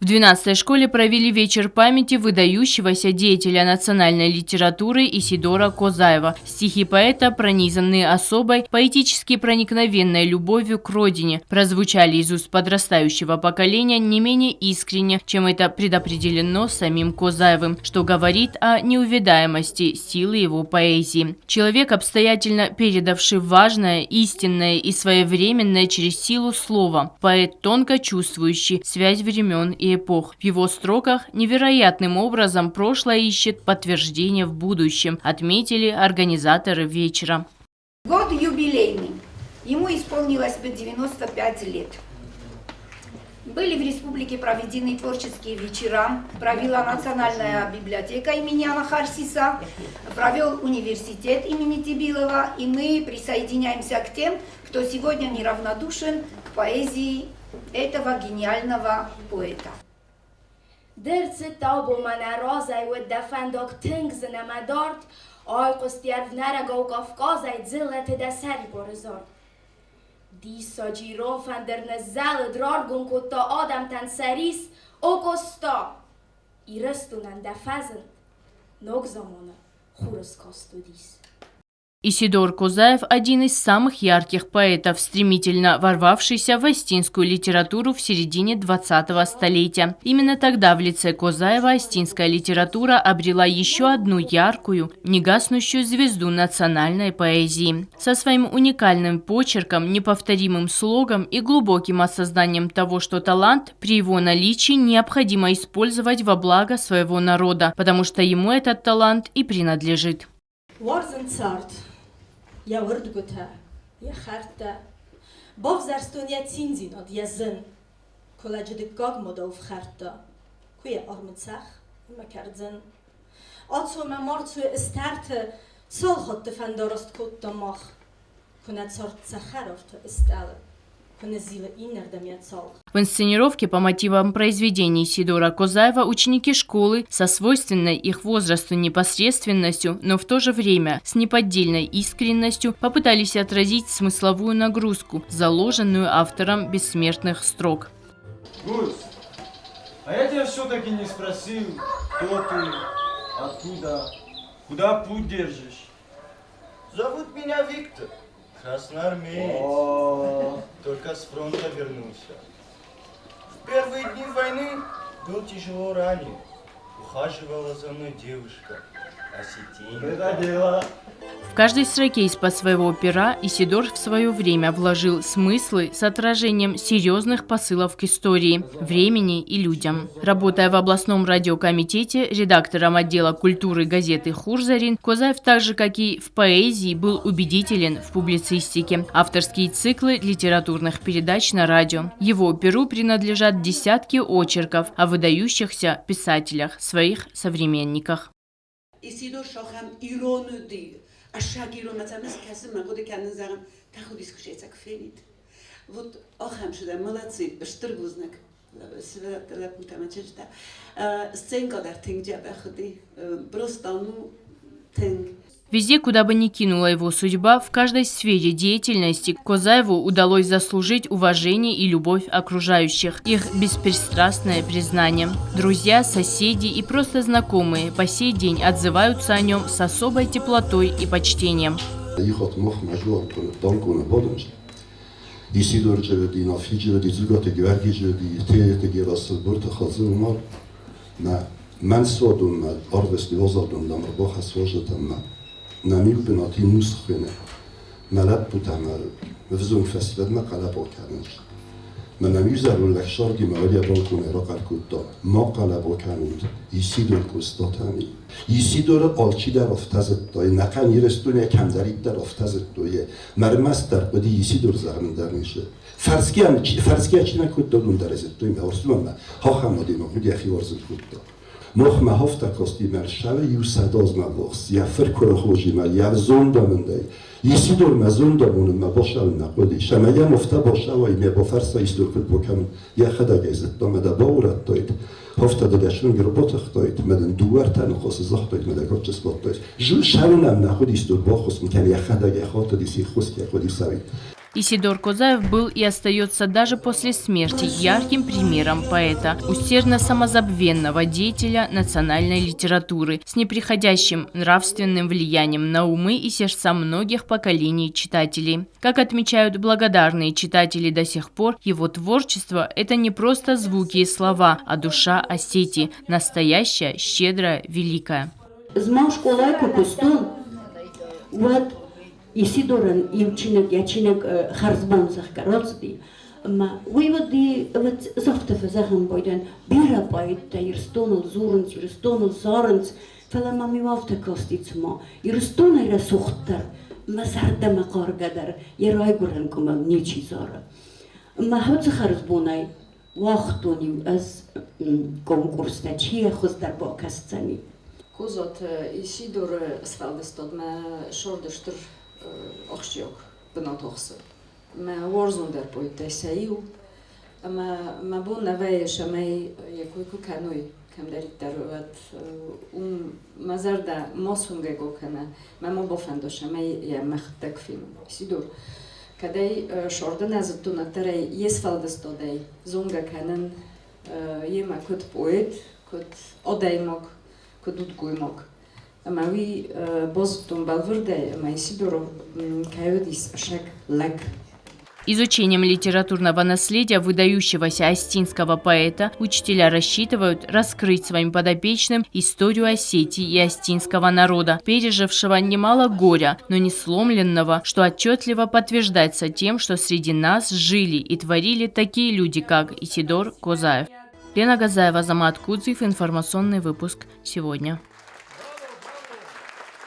В 12-й школе провели вечер памяти выдающегося деятеля национальной литературы Исидора Козаева. Стихи поэта, пронизанные особой, поэтически проникновенной любовью к родине, прозвучали из уст подрастающего поколения не менее искренне, чем это предопределено самим Козаевым, что говорит о неувядаемости силы его поэзии. Человек, обстоятельно передавший важное, истинное и своевременное через силу слова, поэт, тонко чувствующий связь времен и эпох. В его строках невероятным образом прошлое ищет подтверждение в будущем, отметили организаторы вечера. Год юбилейный. Ему исполнилось бы 95 лет. Были в республике проведены творческие вечера, провела Национальная библиотека имени Анахарсиса, провел университет имени Тибилова, и мы присоединяемся к тем, кто сегодня неравнодушен к поэзии этого гениального поэта. Ды рцыдтӕ абон мӕнӕ разӕй, Уӕд дӕ фӕндаг тынг зын ӕмӕ дард, Айхъуысти ӕрвнӕрӕгау Кавказӕй Дзыллӕты дӕ сӕрибары зард. Диссаджы ирон фӕндыр ныззӕлыд, Раргом кодта адӕмтӕн сӕ рис, О Къоста! Ирыстонӕн дӕ фӕзынд Ног заманы хурыскаст уыдис. Исидор Козаев – один из самых ярких поэтов, стремительно ворвавшийся в остинскую литературу в середине 20-го столетия. Именно тогда в лице Козаева остинская литература обрела еще одну яркую, негаснущую звезду национальной поэзии. Со своим уникальным почерком, неповторимым слогом и глубоким осознанием того, что талант при его наличии необходимо использовать во благо своего народа, потому что ему этот талант и принадлежит. Уарзын цард, йӕ уырдгуытӕ, йӕ хӕрдтӕ. Бавзӕрстон йӕ циндзинад, йӕ зын. Куы лӕджы дыккаг мадау фхӕрдта, куы йӕ армы цӕхх ӕмӕ кӕрдзын. Ацу ӕмӕ ма рцу ыстӕрты, цал хатты фӕндараст кодтам мах. Куы нӕ цард цӕхӕр арты ыстъӕлы, куы ныззилы иннӕрдӕм йӕ цалх. В инсценировке по мотивам произведений Исидора Козаева ученики школы со свойственной их возрасту непосредственностью, но в то же время с неподдельной искренностью попытались отразить смысловую нагрузку, заложенную автором бессмертных строк. Гусь, а я тебя все-таки не спросил, кто ты, откуда, куда путь держишь? Зовут меня Виктор, красноармеец. О, Только с фронта вернулся. В первые дни войны был тяжело ранен. Ухаживала за мной девушка, осетинка. это дело. В каждой строке из-под своего пера Исидор в свое время вложил смыслы с отражением серьезных посылов к истории, времени и людям. Работая в областном радиокомитете, редактором отдела культуры газеты «Хурзарин», Козаев так же, как и в поэзии, был убедителен в публицистике. Авторские циклы литературных передач на радио. Его перу принадлежат десятки очерков о выдающихся писателях, своих современниках. Исидор шохам ирон уыди, ӕцӕг ирон, ӕмӕ кӕсы мӕ хъуыды кӕнын, зӕгъын, тӕхуды искуы се цӕг фенид. Вот ахӕм сыдӕр, молодцы, стыр бузныг сывӕллӕттӕ, лӕппутӕ ӕмӕ чызджытӕ. Сценка дӕр тынг дзӕбӕх уыди, просто ну тынг. Везде, куда бы ни кинула его судьба, в каждой сфере деятельности Козаеву удалось заслужить уважение и любовь окружающих, их беспристрастное признание. Друзья, соседи и просто знакомые по сей день отзываются о нем с особой теплотой и почтением. Исидор ҷеведи, Нафи ҷеведи, Зугати Георги ҷеведи, Теете Герасыл Бурты Хазы Умар, ма мен содум, ма арвести озадум, дамр бахас вожатам, ма намил бинати мусхвене, ма леппутам, взум фестивед ма қалабо карднш. Ma nem üzerülnek sargi ma ögye balkon rakar kutta. Ma qalabo kanut. Isidor kustatami. Isidor alçider aftazıttay. Nakan yirestune kemderitler aftazıttoye. Mermester bedi Isidor zağının dermişi. Farskiyan farskiya çine kutta dun derezittoy me orsuman me. Ha hamadi ma hudi akhi warzit kutta. Noch ma hafta kosti mer şave yusadoz ma vox. Ya fır khoji ma ya zonda mendey. Isidor ma zonda mun ma boşa na qodi. Şamaya mufta boşa ve me bo farsa Isidor kut bokam ya khada gezet da ma da bawrat toyt. Hafta da dashun gerbotach toyt ma den duwertan khos zahtoyt ma da gotches bottoyt. Ju şavna na khudi Isidor bokhos mkan ya khada ge khot di si khos ke khodi savi. Исидор Козаев был и остается даже после смерти ярким примером поэта, усердно самозабвенного деятеля национальной литературы с неприходящим нравственным влиянием на умы и сердца многих поколений читателей. Как отмечают благодарные читатели до сих пор, его творчество – это не просто звуки и слова, а душа Осетии, настоящая, щедрая, великая. Ӕз ма скъолайы куы куыстон, уӕд Исидорӕн иу чиныг, йӕ чиныг хӕрзбон, зӕгъгӕ, рацыди. Ӕмӕ уый уыди, ӕвӕццӕгъты фӕзӕгъын байдайын, бирӕ поэттӕ Ирыстоныл дзурынц, Ирыстоныл зарынц, фӕлӕ мӕм-иу афтӕ касти, цыма Ирыстонӕй рӕсугъддӕр, мӕ зӕрдӕмӕ хъаргӕдӕр йӕ райгуырӕн къуымыл ничи зары. Ӕмӕ уыцы хӕрзбонӕй уагътон-иу ӕз конкурстӕ, чи йӕ хуыздӕр бакӕсдзӕни. Козаты Исидоры сфӕлдыстадмӕ сӕрды стыр ахсджиаг бынат ахсы. Мӕ уарзондӕр поэттӕй сӕ иу. Ӕмӕ мӕ бон нӕ вӕййы, цӕмӕй йӕ кой куы кӕной кӕмдӕриддӕр, уӕд уым мӕ зӕрдӕ ма суынгӕг кӕна, мӕ ма бафӕнда, цӕмӕй йӕ мӕхӕдӕг фенон. Исидор кӕд ӕй сӕрды нӕ зыдтон, уӕддӕр ӕй йе сфӕлдыстадӕй зонгӕ кӕнын йемӕ куыд поэт, куыд адӕймаг, куыд удгоймаг. Ӕмӕ уый базыдтон бӕлвырдӕй, ӕмӕ Исидоров кӕй уыдис ӕсӕг лӕг. Изучением литературного наследия выдающегося остинского поэта учителя рассчитывают раскрыть своим подопечным историю Осетии и остинского народа, пережившего немало горя, но не сломленного, что отчетливо подтверждается тем, что среди нас жили и творили такие люди, как Исидор Козаев. Лена Газаева, Замат Кудзиев, информационный выпуск сегодня.